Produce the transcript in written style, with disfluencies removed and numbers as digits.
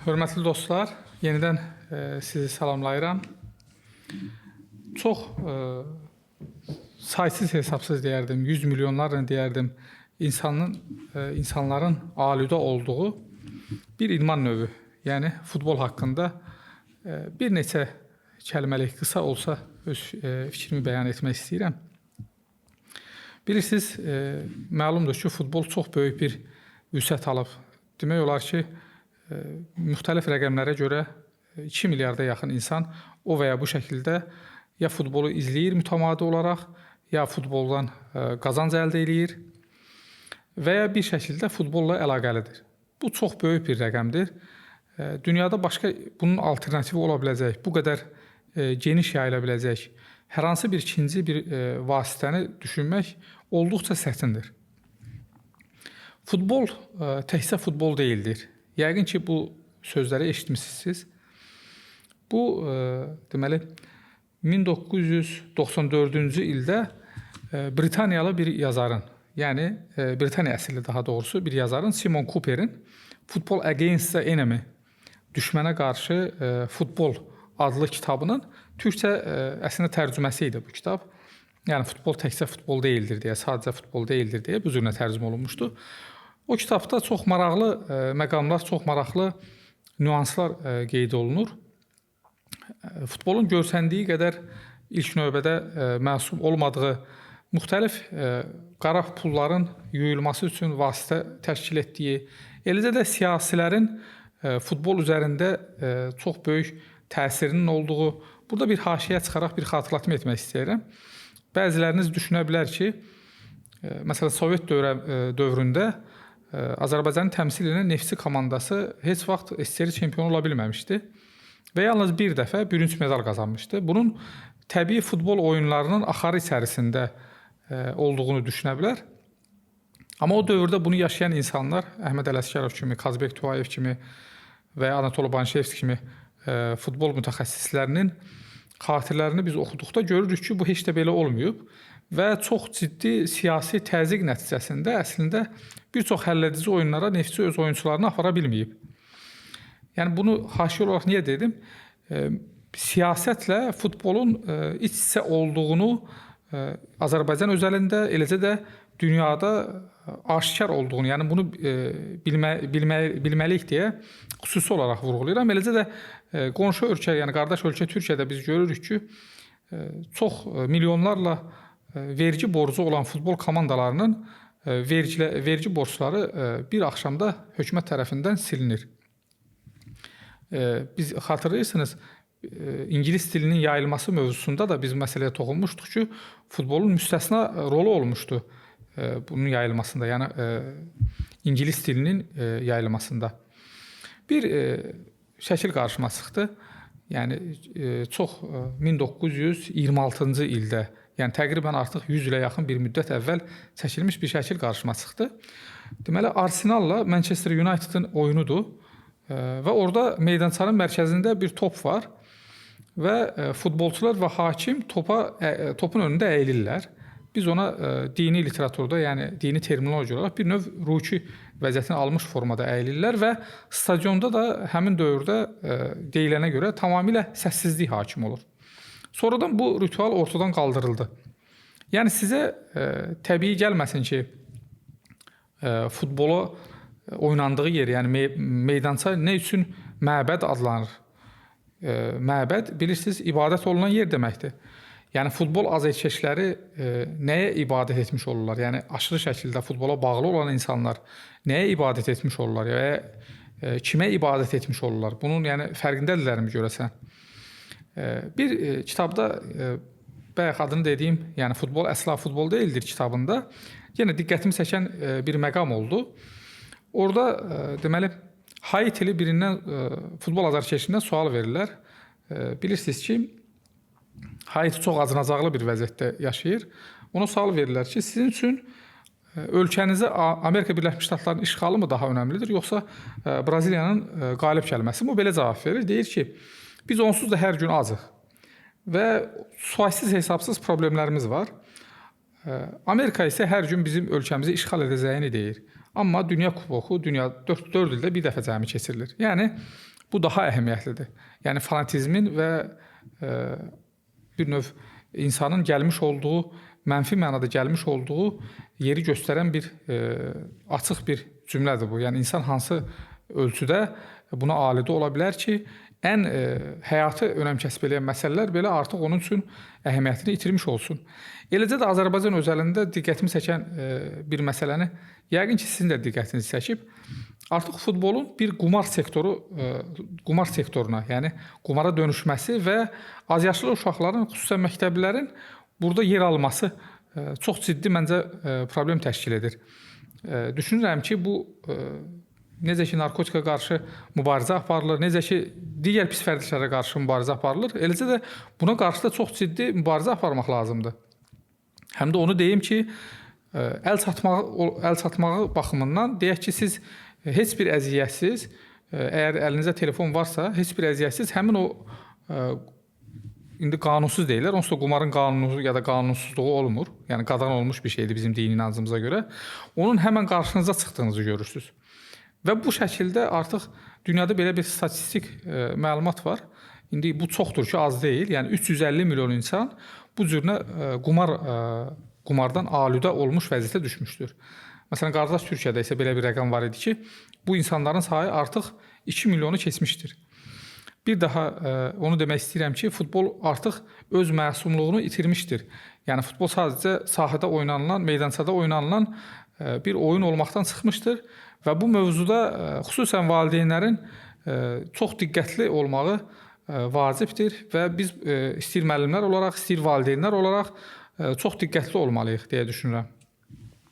Hörmətli dostlar, yenidən sizi salamlayıram. Çox saysız hesabsız deyərdim, 100 milyonlarla deyərdim, insanların alüdə olduğu bir idman növü, yəni futbol haqqında bir neçə kəlməlik qısa olsa öz fikrimi bəyan etmək istəyirəm. Bilirsiniz, məlumdur ki, futbol çox böyük bir vüsət alıb. Demək olar ki, müxtəlif rəqəmlərə görə 2 milyarda yaxın insan o və ya bu şəkildə ya futbolu izləyir mütəmadi olaraq, ya futboldan qazanc əldə eləyir və ya bir şəkildə futbolla əlaqəlidir. Bu çox böyük bir rəqəmdir. Dünyada başqa bunun alternativi ola biləcək, bu qədər geniş yayıla biləcək hər hansı bir ikinci bir vasitəni düşünmək olduqca çətindir. Futbol təkcə futbol deyildir. Yəqin ki, bu sözləri eşitmisiniz. Bu, deməli, 1994-cü ildə Britaniyalı bir yazarın, yəni Britaniya əsilli daha doğrusu bir yazarın, Simon Cooperin Football Against the Enemy, Düşmənə qarşı futbol adlı kitabının türkcə əslində tərcüməsi idi bu kitab. Yəni futbol təkcə futbol deyildir deyə, sadəcə futbol deyildir deyə bu cürlə tərcümə olunmuşdu. O kitabda çox maraqlı məqamlar, çox maraqlı nüanslar qeyd olunur. Futbolun görsəndiyi qədər ilk növbədə məsum olmadığı, müxtəlif qara pulların yuyulması üçün vasitə təşkil etdiyi, eləcə də siyasilərin futbol üzərində çox böyük təsirinin olduğu. Burada bir haşiyə çıxaraq bir xatırlatma etmək istəyirəm. Bəziləriniz düşünə bilər ki, məsələn, Sovet dövründə Azərbaycanı təmsil edən Neftçi komandası heç vaxt SSR çempionu ola bilməmişdi və yalnız bir dəfə bürünc medal qazanmışdı. Bunun təbii futbol oyunlarının axarı içərisində olduğunu düşünə bilər. Amma o dövrdə bunu yaşayan insanlar, Əhməd Ələsgərov kimi, Kazbek Tuayev kimi və ya Anatoli Banşevski kimi futbol mütəxəssislərinin xatirələrini biz oxuduqda görürük ki, bu heç də belə olmayıb və çox ciddi siyasi təzyiq nəticəsində əslində bir çox həlledici oyunlara Neftçi öz oyunçularını apara bilməyib. Yəni bunu haşiyə olaraq niyə dedim? Siyasətlə futbolun iç-içə olduğunu Azərbaycan özəlində, eləcə də dünyada aşkar olduğunu, yəni bunu bilməliyik deyə xüsusi olaraq vurğulayıram. Eləcə də qonşu ölkə, yəni qardaş ölkə Türkiyədə biz görürük ki, çox milyonlarla vergi borcu olan futbol komandalarının vergi borcları bir axşamda hökumət tərəfindən silinir. Biz xatırlayırsınız, ingilis dilinin yayılması mövzusunda da biz məsələyə toxunmuşduq ki, futbolun müstəsna rolu olmuşdu bunun yayılmasında, yəni ingilis dilinin yayılmasında. Bir şəkil qarşıma çıxdı. Yəni çox 1926-cı ildə, yəni təqribən artıq 100 ilə yaxın bir müddət əvvəl çəkilmiş bir şəkil qarşıma çıxdı. Deməli, Arsenal'la Manchester United'ın oyunudur və orada meydançanın mərkəzində bir top var və futbolçular və hakim topun önündə əyilirlər. Biz ona dini literaturda, yəni dini terminologiya olaraq bir növ ruki vəziyyətini almış formada əyilirlər və stadionda da həmin dövrdə deyilənə görə tamamilə səssizlik hakim olur. Sonradan bu ritual ortadan qaldırıldı. Yəni sizə təbii gəlməsin ki, futbola oynandığı yer, yəni meydança nə üçün məbəd adlanır? Məbəd, bilirsiniz, ibadət olunan yer deməkdir. Yəni futbol azərkeşləri nəyə ibadət etmiş olurlar? Yəni aşırı şəkildə futbola bağlı olan insanlar nəyə ibadət etmiş olurlar? Və ya kimə ibadət etmiş olurlar? Bunun yəni fərqindədirlərmi görəsən? Bir kitabda bayaq adını dediyim, yəni futbol əsla futbol deyildir kitabında yenə diqqətimi çəkən bir məqam oldu. Orada deməli Haitili birindən futbol azərkeşindən sual verirlər. Bilirsiniz ki, Haiti çox acınacaqlı bir vəziyyətdə yaşayır. Ona sual verirlər ki, sizin üçün ölkənizə Amerika Birləşmiş Ştatlarının işğalı mı daha önəmlidir, yoxsa Braziliyanın qalib gəlməsi mi? O belə cavab verir. Deyir ki, biz onsuz da hər gün acıq və saysız hesabsız problemlərimiz var. Amerika isə hər gün bizim ölkəmizi işğal edəcəyini deyir. Amma Dünya Kuboku dünya 4 ildə bir dəfə cəmi keçirilir. Yəni Bu daha əhəmiyyətlidir. Yəni fanatizmin və bir növ insanın gəlmiş olduğu, mənfi mənada gəlmiş olduğu yeri göstərən bir açıq bir cümlədir bu. Yəni insan hansı ölçüdə buna alidə ola bilər ki, ən həyati önəm kəsb eləyən məsələlər belə artıq onun üçün əhəmiyyətini itirmiş olsun. Eləcə də Azərbaycan özəlində diqqətimi çəkən bir məsələni yəqin ki, sizin də diqqətinizi çəkib. Artıq futbolun bir qumar sektoru, qumar sektoruna, yəni qumara dönüşməsi və azyaşlı uşaqların, xüsusən məktəblilərin burada yer alması çox ciddi məncə problem təşkil edir. Düşünürəm ki, bu necə ki narkotika qarşı mübarizə aparılır, necə ki digər pis vərdişlərə qarşı mübarizə aparılır, eləcə də buna qarşı da çox ciddi mübarizə aparmaq lazımdır. Həm də onu deyim ki, əl çatmağı baxımından deyək ki, siz heç bir əziyyətsiz, əgər əlinizdə telefon varsa, heç bir əziyyətsiz həmin o indi qanunsuz deyirlər. Onsuz da qumarın qanunu ya da qanunsuzluğu olmur. Yəni qadağan olunmuş bir şeydir bizim dini inancımıza görə. Onun həmən qarşınıza çıxdığınızı görürsüz. Və bu şəkildə artıq dünyada belə bir statistik məlumat var. İndi bu çoxdur ki, az deyil. Yəni 350 milyon insan bu cürünə qumardan alüdə olmuş vəziyyətə düşmüşdür. Məsələn, qardaş Türkiyədə isə belə bir rəqəm var idi ki, bu insanların sayı artıq 2 milyonu keçmişdir. Bir daha onu demək istəyirəm ki, futbol artıq öz məsumluğunu itirmişdir. Yəni futbol sadəcə sahədə oynanılan, meydançada oynanılan bir oyun olmaqdan çıxmışdır və bu mövzuda xüsusən valideynlərin çox diqqətli olmağı vacibdir və biz istəyir müəllimlər olaraq, istəyir valideynlər olaraq çox diqqətli olmalıyıq deyə düşünürəm.